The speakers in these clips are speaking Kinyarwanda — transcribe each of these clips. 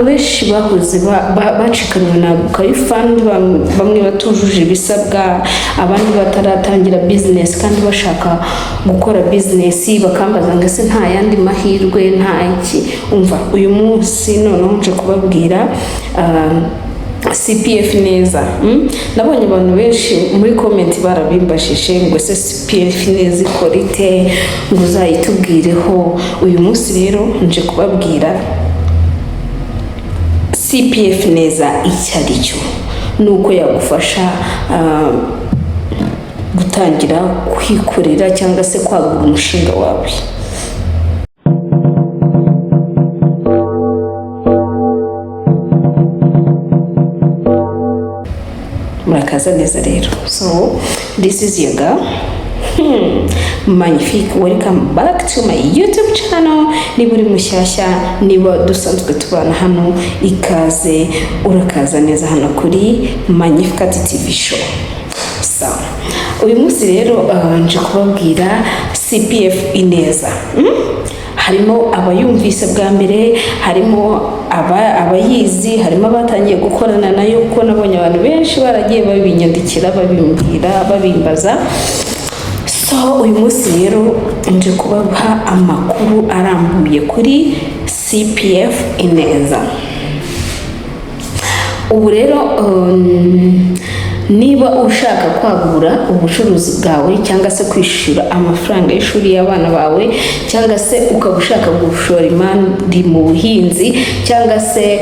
Benshi bahoze bacikanwe na Aguka Youth Fund, bamwe batujuje ibisabwa, abandi bataratangira bizinesi kandi bashaka gukora bizinesi, bakambaza ngo: "Ese nta yandi mahirwe, nta iki?" Umva, uyu munsi noneho nje kubabwira CPF Neza. Nabonye abantu benshi muri comment barabimbajije ngo: "Ese CPF Neza ikora ite?" Ngo uzayitubwireho. Uyu munsi rero nje kubabwira CPF Neza icyo ari cyo nuko yagufasha gutangira kwikorera cyangwa se kwagura umushinga wawe. Murakaza neza rero. So this is your girl, Magnifique. Welcome back to my YouTube channel. Niba uri mushyashya, niba dusanzwe tubana hano, ikaze, urakaza neza hano kuri Magnificat TV Show. So uyu munsi rero nje kubabwira CPF Ineza. Harimo abayumvise bwa mbere, harimo abayizi, harimo abatangiye gukorana nayo, kuko nabonye abantu benshi baragiye babinyandikira, babimbwira, babimbaza. So uyu munsi rero nje kubaha amakuru arambuye kuri CPF Ineza. Ubu rero niba ushaka kwagura ubucuruzi bwawe, cyangwa se kwishyura amafaranga y'ishuri y'abana bawe, cyangwa se ukaba ushaka gushora imari mu buhinzi, cyangwa se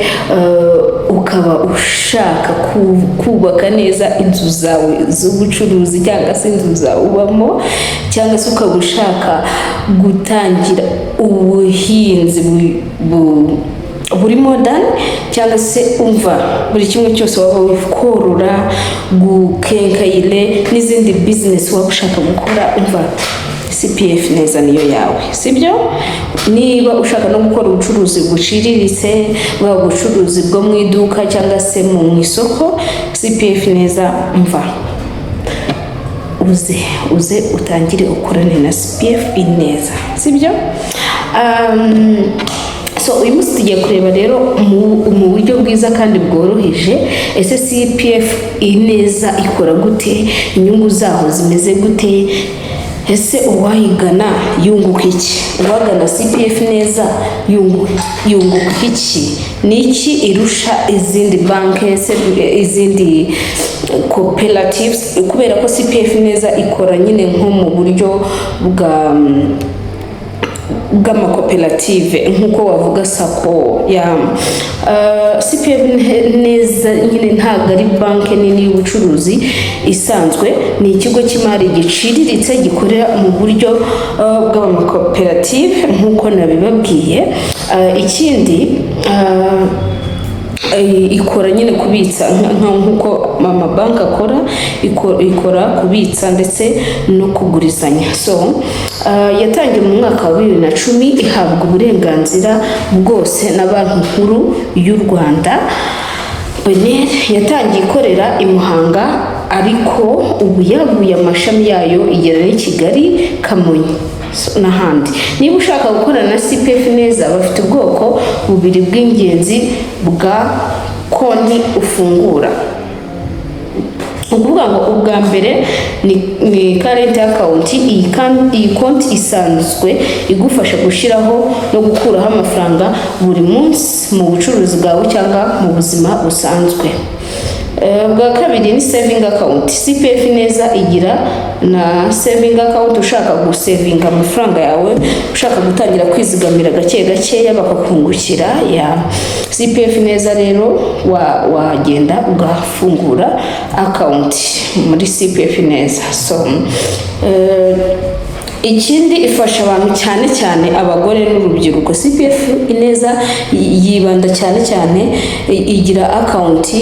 ukaba ushaka kubaka neza inzu zawe z'ubucuruzi cyangwa se inzu zawe ubamo, cyangwa se ukaba ushaka gutangira ubuhinzi buri modern, cyangwa se umva, buri kimwe cyose waba korora, gukenkayire n'izindi bizinesi waba ushaka gukora, umva, CPF Neza niyo yawe, sibyo? Niba ushaka no gukora ubucuruzi buciriritse, bwaba ubucuruzi bwo mu iduka cyangwa se mu isoko, CPF Neza, mva, uze uze utangire ukorane na CPF Ineza, sibyo? So uyu munsi tugiye kureba rero mu buryo bwiza kandi bworoheje: ese CPF Ineza ikora gute? Inyungu zaho zimeze gute? Ese uwayigana yunguka iki? Uwagana CPF Neza yunguka iki? Ni iki irusha izindi banki, izindi cooperatives? Kubera ko CPF Neza ikora nyine nko mu buryo bw'amakoperative, nk'uko wavuga SACCO ya CPF Neza nyine ntabwo ari banki nini y'ubucuruzi isanzwe, ni ikigo cy'imari giciriritse gikorera mu buryo bw'amakoperative nk'uko nabibabwiye. Ikindi ikora nyine kubitsa nk'uko amabanki akora, ikora kubitsa ndetse no kugurizanya. So yatangiye mu mwaka wa 2010, ihabwa uburenganzira bwose na Banki Nkuru y'u Rwanda, BNR. Yatangiye ikorera i Muhanga, ariko ubu yaguye amashami yayo igera n'i Kigali, Kamonyi n'ahandi. Niba ushaka gukorana na CPF Neza, bafite ubwoko bubiri bw'ingenzi bwa konti ufungura. Ni ukuvuga ngo ubwa mbere ni current account. Iyi konti isanzwe igufasha gushyiraho no gukuraho amafaranga buri munsi mu bucuruzi bwawe cyangwa mu buzima busanzwe. Ubwa kabiri ni saving account. CPF Neza igira na saving account. Ushaka gusevinga amafaranga yawe, ushaka gutangira kwizigamira gake gakeya bakakungukira, ya CPF Neza rero wagenda ugafungura account muri CPF Neza. So ikindi, ifasha abantu, cyane cyane abagore n'urubyiruko. CPF Ineza yibanda cyane cyane, igira account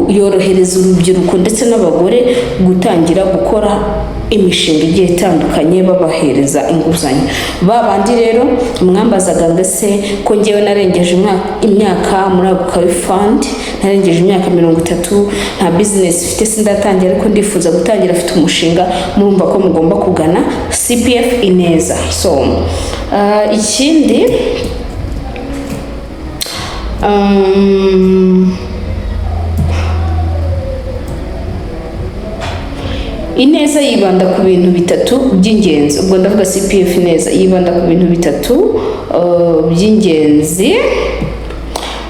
yorohereza urubyiruko ndetse n'abagore gutangira gukora imishinga igiye itandukanye, babahereza inguzanyo. Ba bandi rero mwambazaga ngo: "Ese ko ngewe narengeje imyaka muri Aguka Fund, narengeje imyaka 30, nta bizinesi mfite, sindatangira, ariko ndifuza gutangira, afite umushinga?" Murumva ko mugomba kugana CPF Ineza. So ikindi Ineza yibanda ku bintu bitatu by'ingenzi. Ubwo ndavuga CPF Neza yibanda ku bintu bitatu by'ingenzi.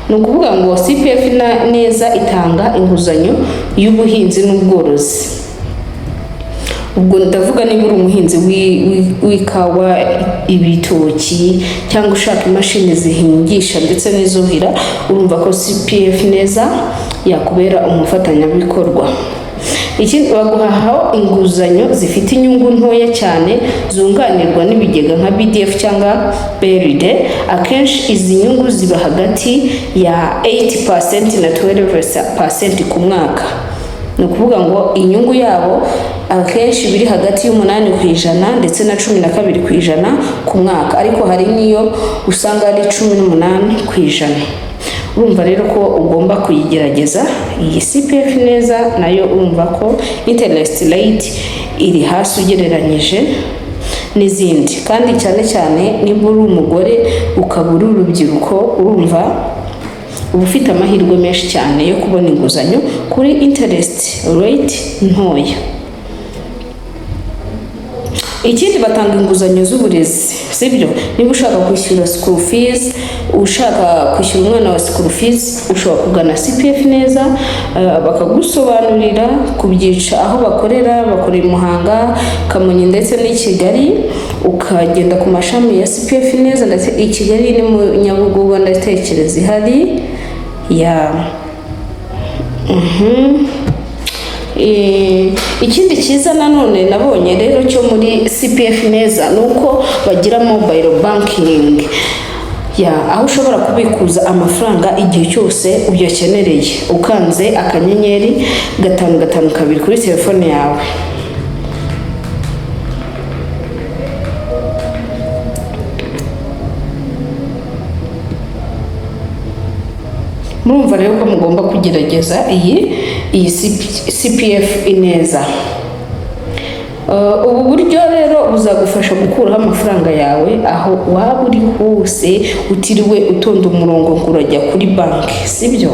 Ni ukuvuga ngo CPF Neza itanga inguzanyo y'ubuhinzi n'ubworozi. Ubwo ndavuga niba uri umuhinzi w'ikawa, ibitoki, cyangwa ushaka imashini zihingisha ndetse n'izuhira, urumva ko CPF Neza yakubera umufatanyabikorwa. Ikindi, baguhaho inguzanyo zifite inyungu ntoya cyane zunganirwa n'ibigega nka BDF cyangwa BRD. Akenshi izi nyungu ziba hagati ya 8% na 12% ku mwaka. Ni ukuvuga ngo inyungu yabo akenshi biri hagati y'8% ndetse na 12% ku mwaka, ariko hari n'iyo usanga ari 18%. Urumva rero ko ugomba kuyigerageza iyi CPF Neza. Nayo urumva ko interest rate iri hasi ugereranyije n'izindi, kandi cyane cyane niba uri umugore ukaba uri urubyiruko, urumva uba ufite amahirwe menshi cyane yo kubona inguzanyo kuri interest rate ntoya. Ikindi, batanga inguzanyo z'uburezi, sibyo? Niba ushaka kwishyura school fees, ushaka kwishyura umwana wa school fees, ushobora kugana CPF Neza, bakagusobanurira kubyica aho bakorera. Bakorera i Muhanga, Kamonyi ndetse n'i Kigali. Ukagenda ku mashami ya CPF Neza, ndetse i Kigali ni mu Nyabugogo, ndatekereza ihari ya. Ikindi cyiza nanone nabonye rero cyo muri CPF Neza ni uko bagira mobile banking, ya aho ushobora kubikuza amafaranga igihe cyose uyakenereye, ukanze *552 kuri telefone yawe. Murumva rero ko mugomba kugerageza iyi CPF Ineza. Ubu buryo rero buzagufasha gukuraho amafaranga yawe aho waba uri hose, utiriwe utonda umurongo ngo urajya kuri banki, sibyo?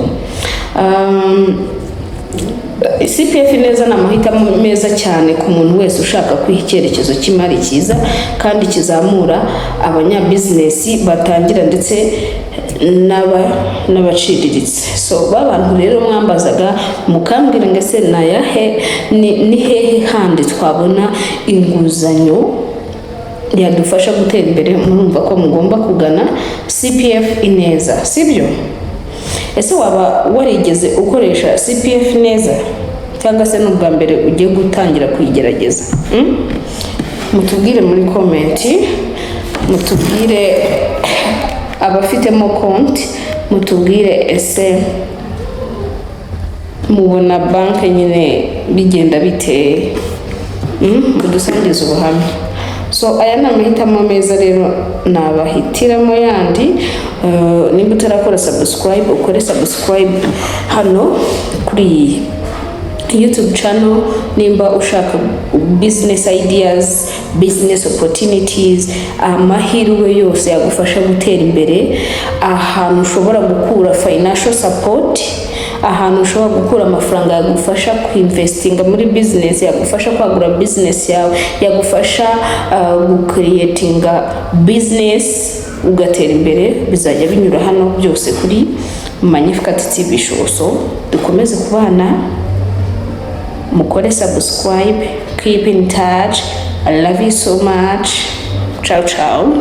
CPF Neza ni amahitamo meza cyane ku muntu wese ushaka kwiha icyerekezo cy'imari cyiza kandi kizamura abanyabizinesi batangira ndetse n'abaciriritse. So ba bantu rero mwambazaga mukambwira ngo ese nayahe, ni hehe handi twabona inguzanyo yadufasha gutera imbere, murumva ko mugomba kugana CPF Ineza, sibyo? Ese waba warigeze ukoresha CPF Neza, cyangwa se ni ubwa mbere ugiye gutangira kuyigerageza? Mutubwire muri comment, mutubwire abafitemo konti, mutubwire ese mubona banki nyine bigenda bite? Mudusangize ubuhamya. So aya ni amahitamo meza rero nabahitiramo yandi. Niba utarakora subscribe, ukore subscribe hano kuri iyi YouTube channel. Nimba ushaka business ideas, business opportunities, amahirwe yose yagufasha gutera imbere, ahantu ushobora gukura financial support, ahantu ushobora gukura amafaranga yagufasha kwinvestinga muri business, yagufasha kwagura business yawe, yagufasha gucreatinga business ugatera imbere, bizajya binyura hano byose kuri Magnificat TV Show. So dukomeze kubana, mukore subscribe, keep in touch. I love you so much. Ciao ciao.